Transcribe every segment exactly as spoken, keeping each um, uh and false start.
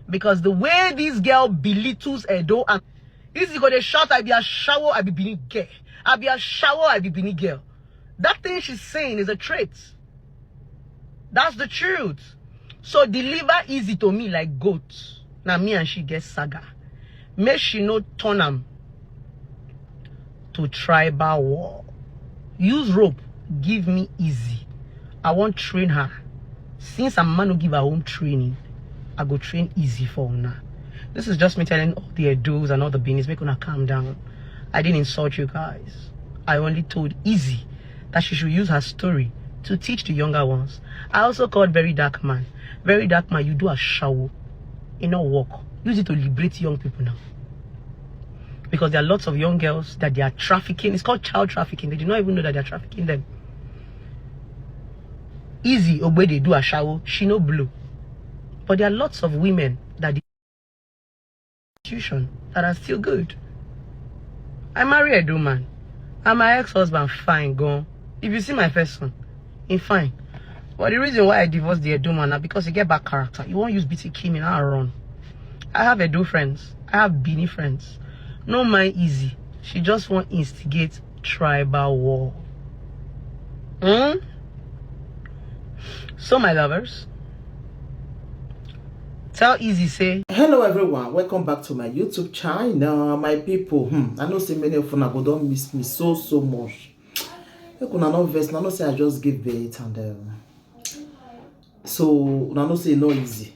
Because the way this girl belittles Edo and Izzy go dey shout, "I be ashawo, I be Benin girl. I be ashawo, I be Benin girl." That thing she's saying is a trait. That's the truth. So deliver Izzy to me like goat. Now me and she get saga. Make she no turn am to tribal war. Use rope, give me Izzy. I wan train her. Since her mama no give her home training, I go train Izzy for una. This is just me telling all the Edos and all the Benis, make una calm down. I didn't insult you guys. I only told Izzy that she should use her story to teach the younger ones. I also called Very Dark Man. Very Dark Man, you do ashawo. E no work. Use it to liberate young people now. Because there are lots of young girls that they are trafficking. It's called child trafficking. They do not even know that they are trafficking them. Izzy Ogbede do ashawo, she no blow. But there are lots of women that the institution that are still good. I marry Edo man. And my ex-husband fine, gone. If you see my person, he fine. But the reason why I divorced the Edo man na because he get bad character. He won't use B T K me now and run. I have Edo friends. I have Benin friends. No mind Izzy. She just want instigate tribal war. Hmm? So my lovers, tell Izzy say, hello everyone, welcome back to my YouTube channel, my people. Hmm, I know say many of una go don miss me so, so much. Make una no vex, una know say I just give birth and, um, so una know say e no easy.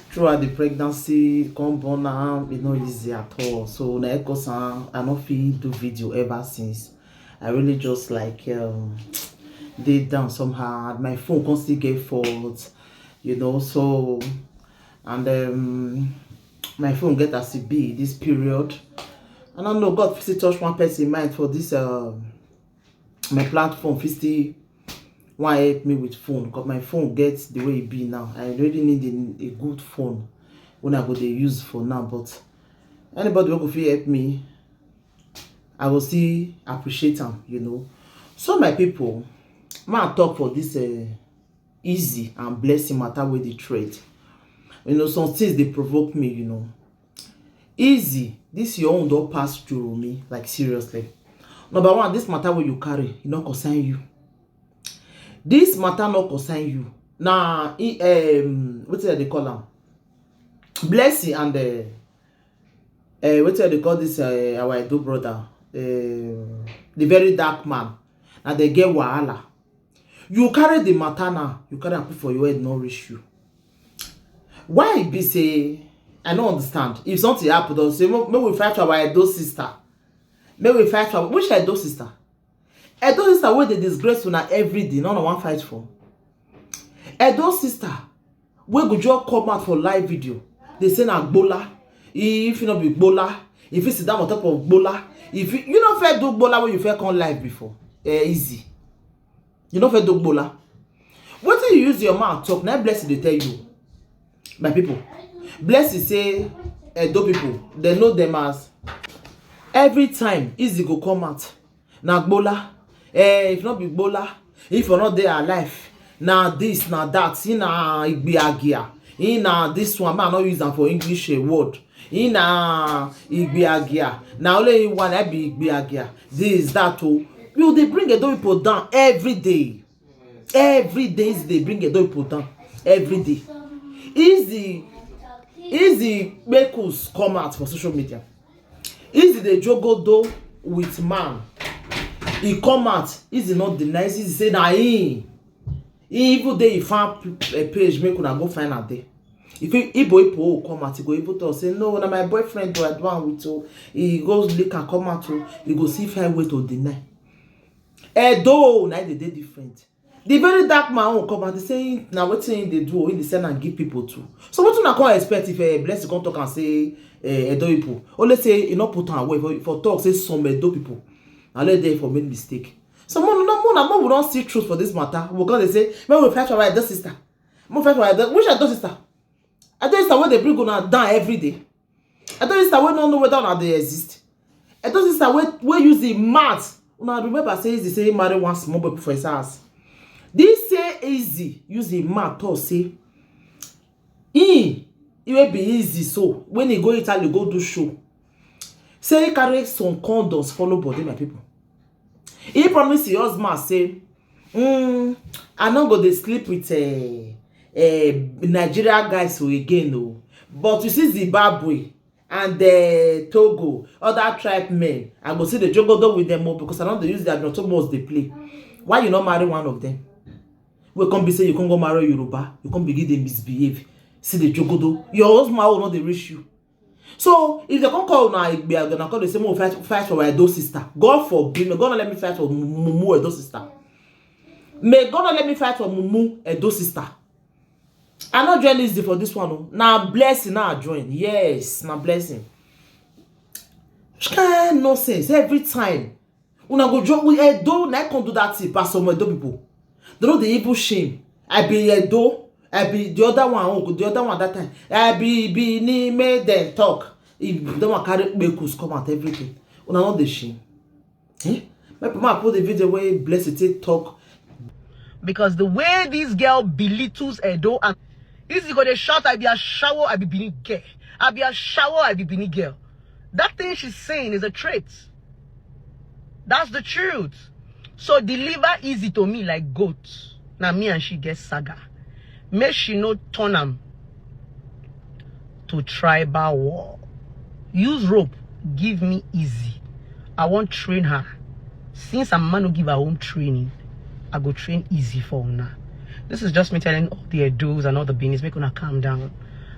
Throughout the pregnancy, come born am, e no easy at all. So na e cause am, I no fit do video ever since. I really just like, um, dey down somehow. My phone come still get fault, you know. So, and, um, my phone get as e be this period. I don't know, God fit still touch one person mind for this, um, my platform fit still wan help me with phone, because my phone get the way e be now. I really need a, a good phone when I go dey use for now. But anybody wey go fit help me, I go still appreciate am, you know. So my people, ma talk for this, uh, Izzy and Blessing matter wey dey trend. You know, some things dey provoke me, you know. Izzy, this your own don pass Joromi, like, seriously. Number one, this matter wey you carry, e no concern you. This matter no concern you. Na, e, um, wetin dem dey call am? Blessing and, uh, uh, wetin dem dey call this, uh, our Edo brother, uh, the Very Dark Man. Na dem get wahala. You carry the matter now, you carry am put for your head, no reach you. Why e be say, I no understand. If something happen, don say, "Make, make we fight for our Edo sister. Make we fight for," which Edo sister? Edo sister wey dey disgrace una every day, no, no wan fight for. Edo sister wey go just come out for live video, dey say na gbola. If e no be gbola, if e sit down on top of gbola, if you, you no fit do gbola wey you fit come live before, eh, Izzy. You no fit do gbola. Wetin you use your mouth talk, na Blessing dey tell you. My people, Blessing say, Edo people, dem know dem as. Every time Izzy go come out, na gbola. Eh, if not be gbola, if you not dey alive, na this, na that, he na igbiagia, he na this one, man, I no use am for English, a word. He na igbiagia. Na only one I be igbiagia. This, that, oh. You dey bring Edo people down every day. Every day Izzy dey bring Edo people down. Every day. Izzy, Izzy make us come out for social media. Izzy dey jogodo with man. He come out. Izzy not deny. Izzy say na him. He even dey him fan p-, eh, page, make una go find am there. If he, Ibo Ipo come out, he go even talk say, "No, na my boyfriend do I do am with o." He go leak and come out o. He go see find way to deny. Edo, na dey dey different. The Very Dark Man own come out, dey say na wetin he dey do o, he dey send am give people too. So wetin una come expect if, eh, Blessing come talk and say, eh, Edo people? Only say he no put am well for, for talk say some Edo people na let there for make mistake. So mo no mo na mo we don see truth for this matter. We come dey say, "Make we fight for our Edo sister. Make we fight for our Edo." Which Edo sister? Edo sister wey dey bring una down every day. Edo sister wey no know whether una dey exist. Edo sister wey, wey use him mouth. Una remember say Izzy say he marry one small boy for his house. This say Izzy use him mouth talk say he E wey be Easy so, when he go Italy go do show, say he carry some condoms follow body, my people. He promise him husband say, mm, "I no go dey sleep with uh, uh, Nigeria guys o again o." But you see Zimbabwe and uh, Togo, other tribe men, I go see the jogodo with them o, because I no dey use their autonomous dey play. Why you no marry one of them? We come be say you come go marry Yoruba, you come begin dey misbehave. See the jogodo. Your husband will not dey reach you. So if they come call una Igbe, una come dey say, "Mo fight, fight for my Edo sister." God forbid, may God not let me fight for Mumu Edo sister. May God not let me fight for Mumu Edo sister. I not join this for this one. Oh. Now blessing, now join. Yes, now blessing. Which kind of nonsense? Every time una go join with Edo, na come do that thing pass some Edo people. They no dey even shame. I be Edo. I be the other one. Oh, the other one that time. I be be ni make them talk. If the one carry kpekus come out everything. Una no dey shame. Eh? My mama put the video where Blessed take talk. Because the way this girl belittles Edo and Easy go dey shout, "I be ashawo, I be Benin girl. I be ashawo, I be Benin girl." That thing she's saying is a trait. That's the truth. So deliver Easy to me like goat. Now me and she get saga. Make she no turn am to tribal war. Use rope, give me Easy. I wan train her. Since her mama no give her home training, I go train Easy for una. This is just me telling all the Edos and all the Benis, make una calm down.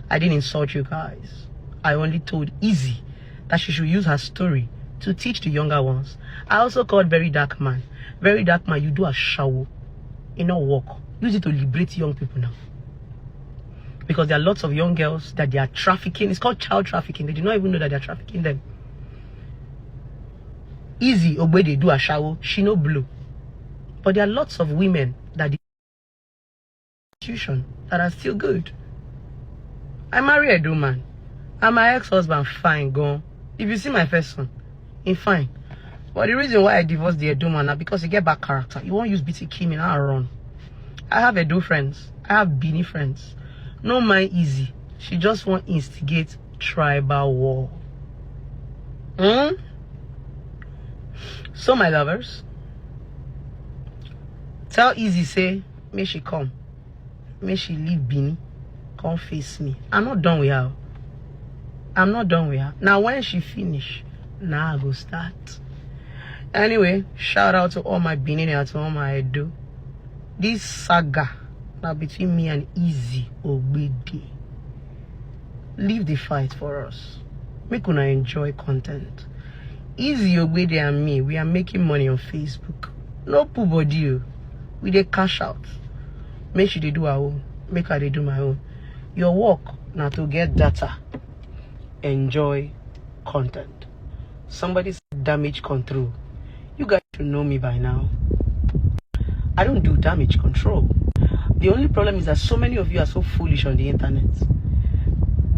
I didn't insult you guys. I only told Easy that she should use her story to teach the younger ones. I also called Very Dark Man. Very Dark Man, you do ashawo. E no work. Use it to liberate young people now. Because there are lots of young girls that they are trafficking. It's called child trafficking. They do not even know that they are trafficking them. Easy Ogbede do ashawo, she no blow. But there are lots of women that the institution that are still good. I marry Edo man, and my ex-husband fine gan. If you see my first son, he fine. But the reason why I divorced the Edo man na because he get bad character. He won't use B T kill me now run. I have Edo friends. I have Benin friends. No mind Easy. She just want instigate tribal war. Hmm? So my lovers, tell Easy say, "Make she come. Make she leave Benin. Come face me." I'm not done with her. I'm not done with her. Now when she finish, now I go start. Anyway, shout out to all my Benin and to all my Edo. This saga now between me and Easy Ogbede. Leave the fight for us. Make una enjoy content. Easy Ogbede and me, we are making money on Facebook. No put body o. We dey cash out. Make she dey do her own. Make I dey do my own. Your work na to get data. Enjoy content. Somebody said damage control. You guys should know me by now. I don't do damage control. The only problem is that so many of you are so foolish on the internet.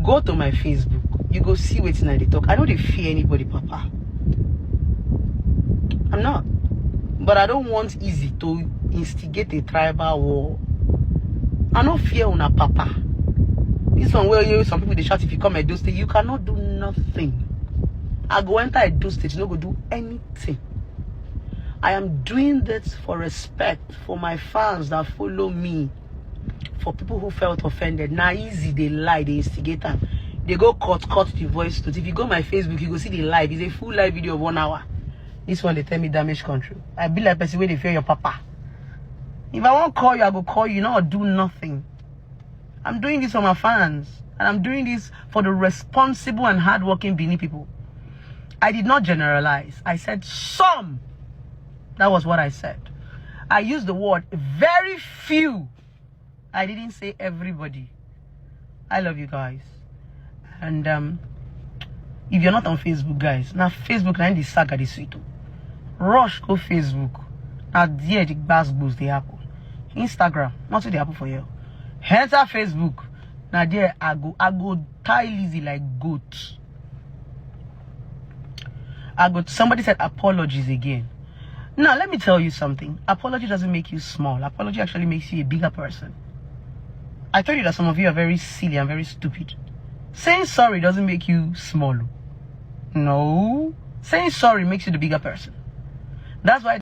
Go to my Facebook. You go see wetin I dey talk. I no dey fear anybody, papa. I'm not. But I don't want Easy to instigate a tribal war. I no fear una, papa. This one where you, some people dey shout, "If you come Edo State, you cannot do nothing." I go enter Edo State, you no go do anything. I am doing this for respect for my fans that follow me. For people who felt offended, na Easy dey lie, dey instigate am. Dey go cut, cut the voice note. If you go my Facebook, you go see the live. It's a full live video of one hour. This one dey tell me damage control. I be like person wey dey fear your papa. If I wan call you, I go call you, no do nothing. I'm doing this for my fans, and I'm doing this for the responsible and hardworking Benin people. I did not generalize. I said some. That was what I said. I used the word very few. I didn't say everybody. I love you guys. And um, if you're not on Facebook, guys, now Facebook na the saga dey sweet o. Rush go Facebook. Na there the gbas gbos dey happen. Instagram, nothing dey happen for you. Enter Facebook. Na there I go, I go tie Lizzy like goat. I go, somebody said apologies again. Now, let me tell you something. Apology doesn't make you small. Apology actually makes you a bigger person. I told you that some of you are very silly and very stupid. Saying sorry doesn't make you small. No. Saying sorry makes you the bigger person. That's why